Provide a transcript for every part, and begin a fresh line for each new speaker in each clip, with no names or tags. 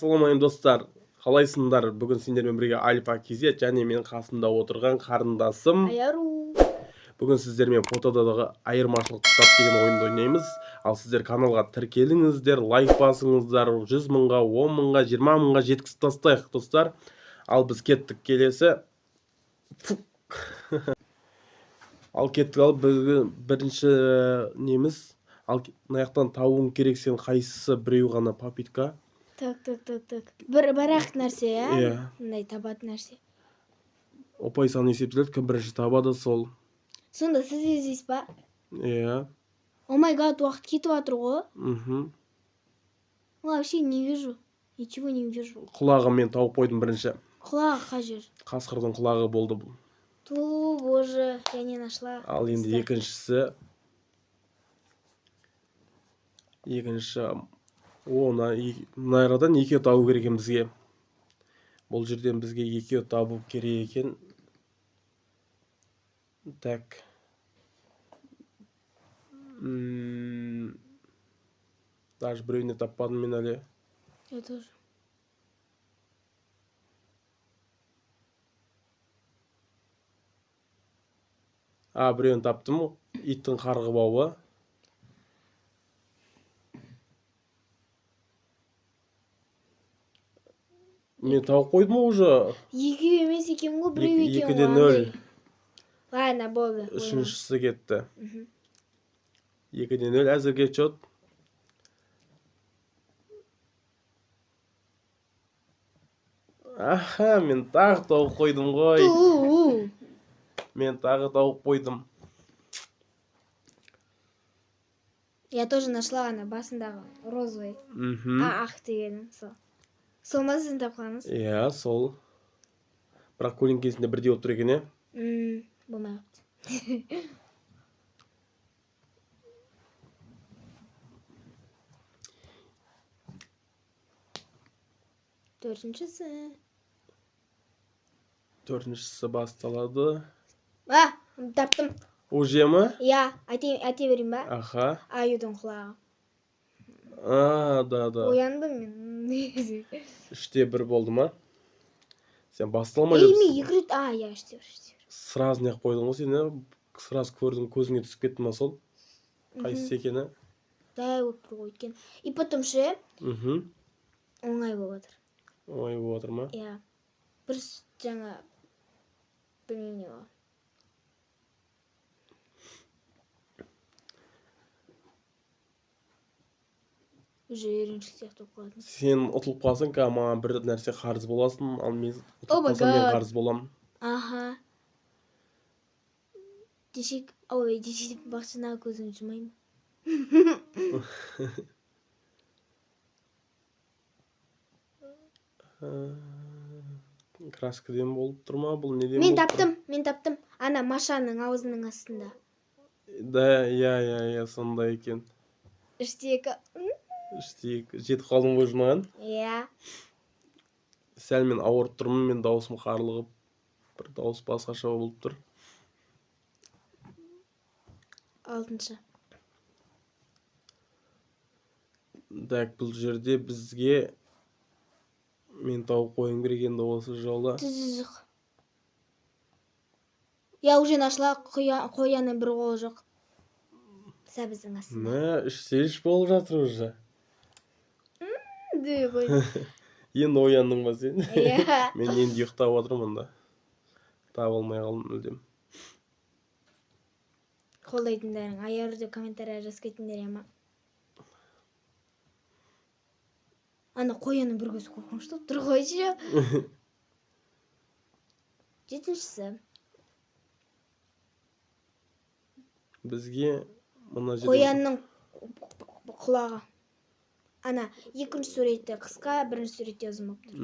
Ассалаумағалейкум, достар! Қалайсыңдар? Бүгін сендермен бірге Альфа KZ және менің қасымда отырған қарындасым
Аяру.
Бүгін сіздермен фотодағы айырмашылықты тап деген ойынды ойнаймыз. Ал сіздер каналға тіркеліңіздер, лайк басыңыздар, 100 мыңға, 10 мыңға, 20 мыңға жеткізіп тастайық, достар. Ал біз кеттік келесі. Фу. Ал кеттік, ал бүгін бірінші неміз. Ал мына жақтан табуың керек сен қайсысы, біреу ғана попытка.
Так, так, так, так. Бір-ақ нәрсе, иә?
Иә.
Мындай табатын нәрсе.
Ұпай саны есептеледі, кім бірінші табады сол.
Сонда сіз іздейсіз ба?
Иә.
Oh my God, уақыт кетіп жатыр ғой.
Мхм.
Вообще не вижу. Ничего не вижу.
Құлағы мен тауып қойдым бірінші.
Құлағы қай жер?
Қасқырдың құлағы болды бұл.
Ту, боже, я не нашла.
Ал енді
Достар.
екіншісі. Екінші. О, мына арадан екеу табу керек екен бізге. Бұл жерден бізге екеу табу керек екен. Так. Даже біреуіне таппадым мен әлі.
Я тоже.
А, біреуін таптым. Иттің қарғы бауы. Мен тауып қойдым ғой уже.
Екеу емес екен ғой, біреу екен
Екіде
ғой,
нөл.
андай. Ладно, болды.
Үшіншісі кетті.
Мхм.
2-0 әзірге счет. Аха, мен тағы тауып қойдым ғой.
Ту.
Мен тағы тауып қойдым.
Я тоже нашла ана басындағы розовый.
Мхм.
А, ақ дегені сол. Сол ма сіздің тапқаныңыз?
Иә, сол. Бірақ көлеңкесінде бірдей болып тұр екен, иә?
Болмай қалыпты. Төртіншісі.
Төртіншісі басталады.
А, таптым.
Уже ма?
Иә, айта берейін ба?
Аха.
Аюдың құлағы.
А, да, да.
Ояндым мен.
3-1 болды ма? Сен басталмай
Ей,
жатып
мен екі рет, а, иә, 3-1, 3-1.
Сразу неғып қойдың ғой сен, иә? Сразу көрдің, көзіңе түсіп кетті ма сол? Қайсысы екені?
Дәу болып тұр ғой өйткені. И потом ше,
Мхм.
оңай болып жатыр.
Оңай болып жатыр ма?
Иә. Бір жаңа білмеймін не болған. Уже үйреншік сияқты болып қалатын.
Сен ұтылып қалсаң, қазір маған бір нәрсе қарыз боласың, ал мен ұтылып
Oh my
қалсам, мен
God.
қарыз боламын.
Аха. Дешек, ой, дешек бақшына көзін жұмаймын.
Краскіден болып тұр ма бұл, неден
Мен
болып тұр?
таптым, мен таптым. Ана Машаның аузының астында.
Да, иә, иә, иә, сондай екен.
3-2.
3-2. Жетіп қалдың ғой маған.
Иә.
Сәл мен ауырып тұрмын, мен дауысым қарлығып, бір дауыс басқаша болып тұр.
Алтыншы.
Так, бұл жерде бізге мен тауып қоюым керек енді осы жолы.
Түз. Я уже нашла қоянның бір қолы жоқ. Сәбіздің астында.
Мә, 3-3 болып жатыр уже.
Дей қой.
Енді ояндың ба сен?
Иә.
Мен енді ұйықтап отырмын онда. Таба алмай қалдым мүлдем.
Қолдайтындарың Аяру деп комментария жазып кетіңдер, ема. Ана қоянның бір көзі қорқынышты болып тұр ғой ше. Жетіншісі.
Бізге мына жерде
Қоянның құлағы. Ана екінші суретте қысқа, бірінші суретте ұзын болып тұр.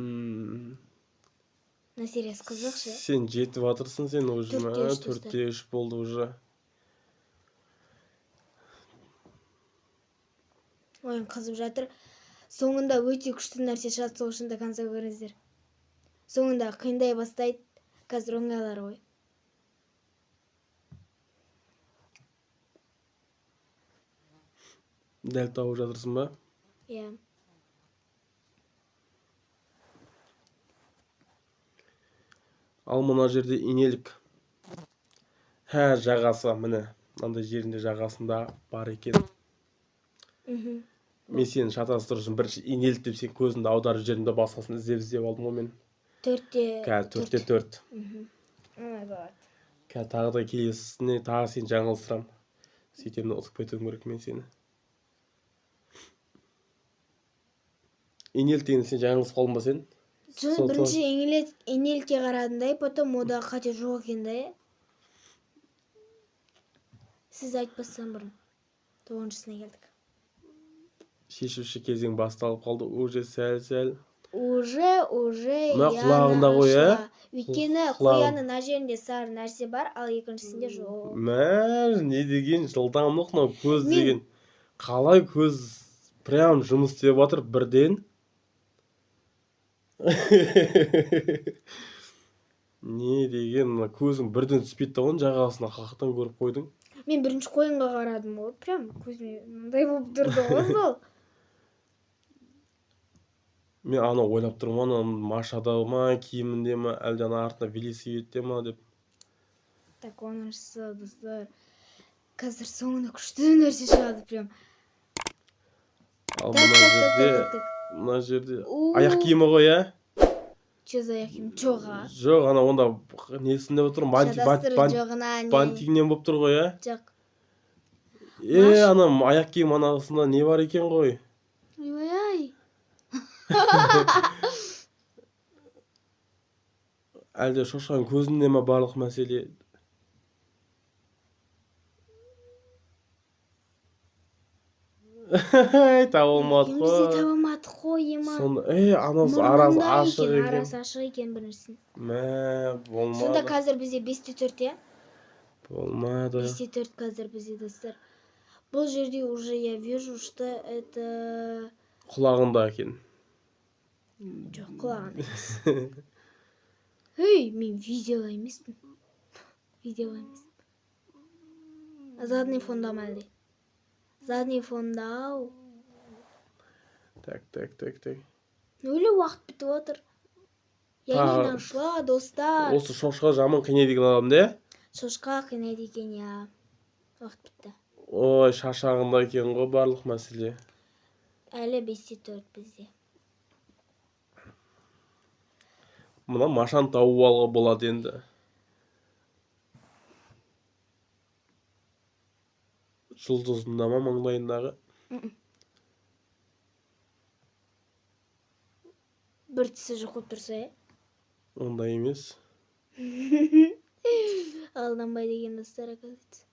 Мына сериясы қызық ше.
Сен жетіп жатырсың сен уже,
4-3,
мә,
достар.
4-3 болды уже.
Ойын қызып жатыр. Соңында өте күшті нәрсе шығады, сол үшін до конца көріңіздер. Соңында қиындай бастайды. Қазір оңайлар ғой.
Дәл тауып жатырсың ба?
Иә.
Ал мына жерде инелік. Хә, жағасы, міне. Мынандай жерінде жағасында бар екен. Мен сені шатастыру үшін бірінші инелік деп сен көзіңді аударып жібердім да, басқасын іздеп іздеп алдым ғой мен.
4-те
Қазір 4-те 4.
Oh my God.
Қазір тағы да келесісіне тағы сені жаңылыстырамын. Сөйтемін де ұтып кетуім керек мен сені. Инелік дегенде сен жаңылысып қалдың ба сен?
Жоқ, бірінші инелікке қарадым да, и потом ода қате жоқ екен да, иә? Сіз айтпастан бұрын 9-шысына келдік.
Шешуші кезең басталып қалды. Уже сәл-сәл.
Уже
Мына
я
құлағында ғой, ә?
нашла. Өйткені
Құлағын.
қоянның мына жерінде сары нәрсе бар, ал екіншісінде жоқ.
Мә, не деген жылдамдық мынау көз
Мен-
деген. Қалай көз прям жұмыс істеп жатыр бірден. Не деген мына көзің бірден түспейді да оның жағасына қаяқтан көріп қойдың?
Мен бірінші қоянға қарадым ғой, прям көзіме мындай болып тұрды ғой сол.
Мен ана ойлап тұрмын, ана Машада ма, киімінде ма, әлде ана артында велосипедте ма деп.
Так, 10-шысы, достар. Қазір соңында күшті нәрсе шығады прям.
Ал
Так,
мына
так, так,
жерде,
так, так.
мына жерде
У.
аяқ киімі ғой, ә?
Че за аяқ киім? Жоқ, а?
Жоқ, ана онда несінде болып тұр?
Шатастырып жоғына не?
Бантигінен болып тұр ғой, ә?
Жоқ.
Е, ана аяқ киім анасында не бар екен ғой?
Ойбай-ай.
Әлде шошқаның көзінде ме барлық мәселе? Таба алмадық
Екеуміз де
қой.
таба алмадық қой, ема.
Сонда, анасы арасы
Мұрнында
ашық
екен,
екен.
арасы ашық екен біріншісін.
Мә,
Сонда
болмады.
қазір бізде 5-те 4, иә?
Болмады.
5-те 4 қазір бізде, достар. Бұл жерде уже я вижу, что это
Құлағында екен.
Жоқ, құлағында емес. Ей, мен видео емеспін. Видео емеспін. Задний фонда ма әлде? Задний фонда ау.
Так, так, так, так.
Өлі уақыт бітіп отыр. Я не
Тағы-
нашла, достар.
Осы шошқа жаман қинайды екен адамды, иә?
Шошқа қинайды екен, иә. Уақыт бітті.
Ой, шашағында екен ғой барлық мәселе.
Әлі 5-те 4 бізде.
Мына Машаны тауып алуға болады енді. Жұлдызында ма маңдайындағы?
Бір тісі жоқ болып тұрса, иә?
Ондай емес.
Алданбайды екен, достар, оказывается.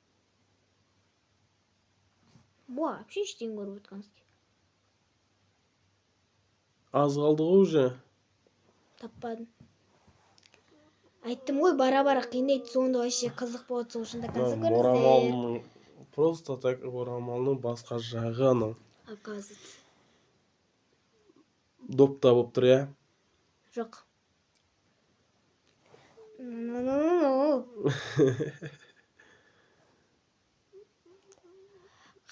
Вообще ештеңе көріп отқан.
Аз қалды ғой уже.
Таппадым. Айттым ғой, бара-бара қинайды, соңында вообще қызық болады, сол үшін до конца
Мына
көріңіздер.
орамалының, просто так орамалының басқа жағы анау.
Оказывается.
Допта болып тұр, иә?
Жоқ. Ну-ну-ну-ну.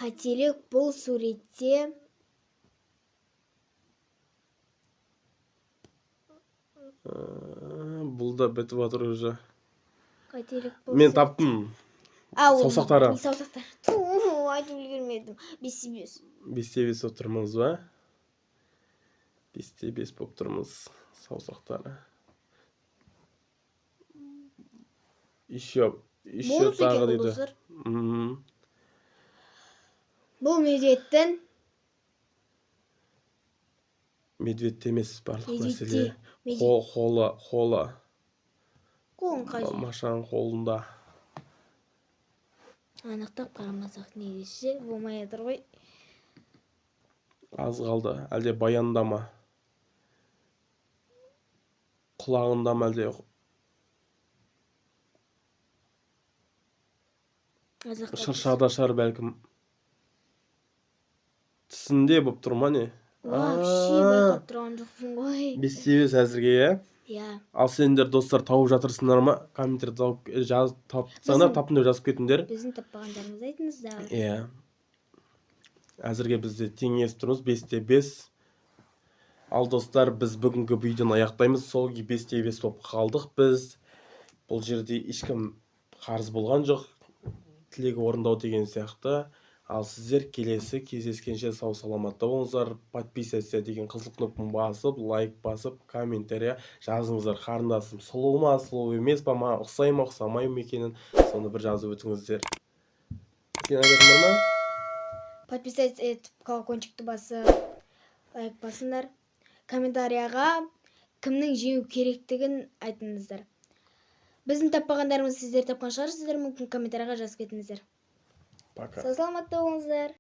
Қателік бұл суретте
Бұл да бітіп жатыр уже.
Қателік бұл
Мен таптым.
А, ол
Саусақтары.
не саусақтары. Ту, айтып үлгермедім. 5-те 5.
5-те 5 болып тұрмыз ба? 5-те 5 болып тұрмыз. Саусақтары. Еще, еще
Бонус екен
тағы
бұл,
дейді.
достар. Бұл медведтің
Медведте емес барлық
Медведте.
мәселе.
Медвед.
Қолы, қолы.
Қолын қай жерде?
Машаның қолында.
Анықтап қарамасақ негізі болмай жатыр ғой.
Аз қалды. Әлде баянда ма? Құлағында ма әлде?
Азақ
Шыршада шығар бәлкім. Тісінде болып тұр ма не?
Вообще байқап тұрған жоқпын ғой.
5-те 5 әзірге, иә?
Иә.
Ал сендер, достар, тауып жатырсыңдар ма? Комментарий тауып жаз, тапсаңдар, таптым деп жазып кетіңдер.
Біздің таппағандарыңызды айтыңыздар.
Иә. Әзірге бізде теңесіп тұрмыз 5-те 5. Ал достар, біз бүгінгі видеоны аяқтаймыз. Сол 5-те 5 болып қалдық біз. Бұл жерде ешкім қарыз болған жоқ, тілек орындау деген сияқты. Ал сіздер келесі кездескенше сау саламатта болыңыздар. Подписаться деген қызыл кнопканы басып, лайк басып, комментария жазыңыздар. Қарындасым сұлу ма, сұлу емес па, маған ұқсай ма, ұқсамай ма екенін, соны бір жазып өтіңіздер. Сен айтатын бар ма?
Подписать етіп, колокольчикті басып, лайк басыңдар. Комментарияға кімнің жеңу керектігін айтыңыздар. Біздің таппағандарымызды сіздер тапқан шығарсыздар, мүмкін. Комментарияға жазып кетіңіздер.
Пока.
Сау саламатта болыңыздар.